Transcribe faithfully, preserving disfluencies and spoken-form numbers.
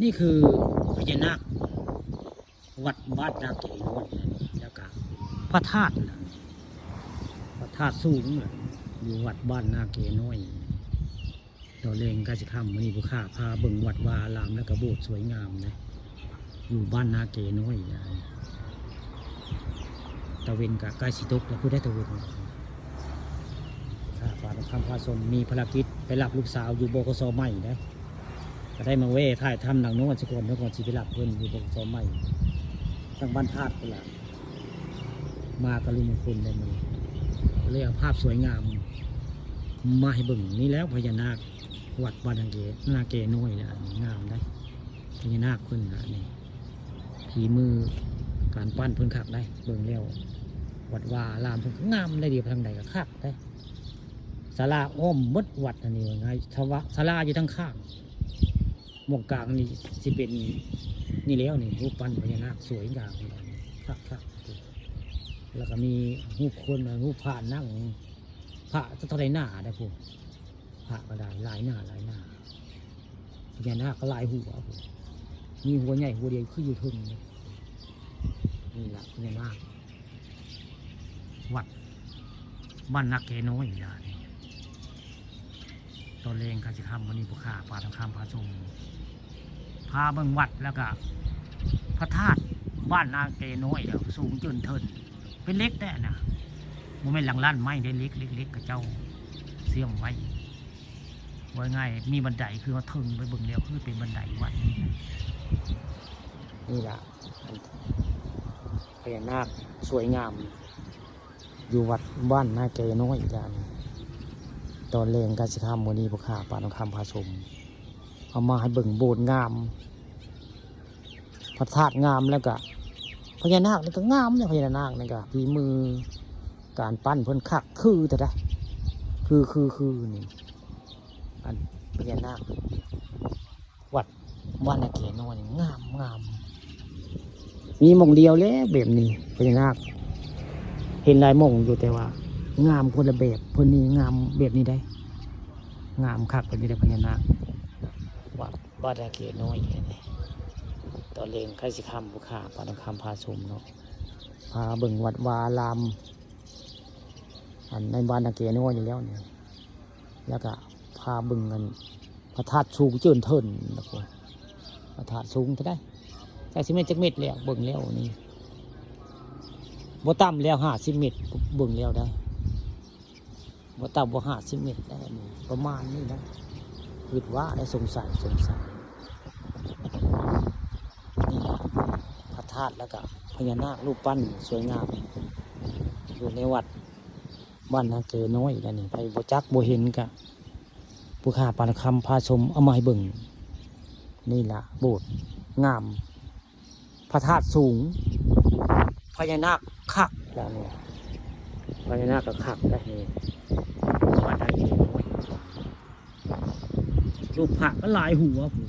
นี่คือพญานาควัดบ้านนาเกน้อยนะนี่ แล้วก็พระธาตุนะ พระธาตุสูงนะ อยู่วัดบ้านนาเกน้อย ตอนแลงใกล้สิค่ำ มื้อนี้ผู้ข้าพาเบิ่งวัดวาอาราม แล้วก็โบสถ์สวยงามนะ อยู่บ้านนาเกน้อยนะ ตะเวนก็ใกล้สิตกแล้ว ผู้ได้ตะเวน ข้าพาทองคำพาชม มีภารกิจไปรับลูกสาวอยู่ บขส ใหม่นะ ก็ได้มาแวะถ่ายทำหลังโน้นซะก่อน เดี๋ยวก่อนสิไปรับเพิ่นอยู่ บขส ใหม่ ทางบ้านธาตุพุ้นล่ะ มากับลุงมงคลได้มื้อนี้ เลยเอาภาพสวยงาม มาให้เบิ่ง นี่แล้วพญานาค วัดบ้านนาเก นาเกน้อยนะ งามได้ พญานาคเพิ่นนะนี่ ฝีมือการปั้นเพิ่นคักได้ เบิ่งแล้ว วัดวาอารามเพิ่นก็งามได้ ดีไปทางใดก็คักได้ ศาลาอ้อมหมดวัดอันนี้ว่าง่าย ศาลา ศาลาอยู่ทางข้าง หม่องกลางนี่สิเป็น นี่แล้วนี่ รูปปั้นพญานาคสวยงาม คักๆ แล้วก็มีรูปคน รูปพระนั่ง พระเท่าใดหน้าได้พุ้น พระก็ได้หลายหน้าหลายหน้า พญานาคก็หลายหัวพุ้น มีหัวใหญ่หัวเดียวคืออยู่เทิงนี่ นี่ล่ะพญานาค วัดบ้านนาเกน้อยนี่ล่ะนี่ ตอนแลงใกล้สิค่ำ มื้อนี้ผู้ข้าพาทองคำพาชม พาเบิ่งวัด แล้วก็พระธาตุบ้านนาเกน้อย แล้วสูงเจินเทิน เป็นเหล็กแท้นะ บ่แม่นหลังล้านไม้ได้ เหล็ก เหล็ก เหล็กเขาเจ้าเสียมไว้ ว่าง่าย มีบันไดคือว่าเทิงไปเบิ่งแล้ว คือเป็นบันไดวัดนี่นะ นี่ล่ะ พญานาคสวยงาม อยู่วัดบ้านนาเกน้อยจ้า ตอนแลงใกล้สิค่ำ มื้อนี้ผู้ข้าพาทองคำพาชม เอามาให้เบิ่ง โบสถ์งาม พระธาตุงาม แล้วก็พญานาคนี่ก็งามเนี่ย พญานาคนี่ก็ฝีมือการปั้นเพิ่นคัก คือแต่ใด คือ คือ คือนี่ อันพญานาค วัดบ้านนาเกน้อยนี่งามงาม มีหม่องเดียวแหละแบบนี้ พญานาค เห็นหลายหม่องอยู่ แต่ว่างามคนละแบบ เพิ่นนี่งามแบบนี้ได้ งามคักแบบนี้ได้ พญานาค วัดบ้านนาเกน้อยนี่ ตอนแลงใกล้สิค่ำ ผู้ข้าพาทองคำพาชมเนาะ พาเบิ่งวัดวาอาราม อันในบ้านนาเกน้อยนี่แล้วนี่ แล้วก็พาเบิ่งอันพระธาตุสูงเจินเทิน แล้วก็พระธาตุสูงเท่าใด จักสิแม่นจักเมตรแล้ว เบิ่งแล้วนี่ บ่ต่ำแล้วห้าสิบเมตร เบิ่งแล้วได้ บ่ต่ำกว่าห้าสิบเมตรได้นี่ ประมาณนี้นะ คิดว่าได้ สงสัย สงสัย นี่ล่ะ พระธาตุ แล้วก็พญานาครูปปั้นสวยงาม อยู่ในวัดบ้านนาเกน้อย แล้วนี่ ไผบ่จักบ่เห็นก็ ผู้ข้าพาทองคำพาชม เอามาให้เบิ่ง นี่ล่ะ โบสถ์งาม พระธาตุสูง พญานาคคักแล้วนี่ พญานาคก็คักได้นี่ วัดนาเกน้อย รูปพระก็หลายหัวพุ้น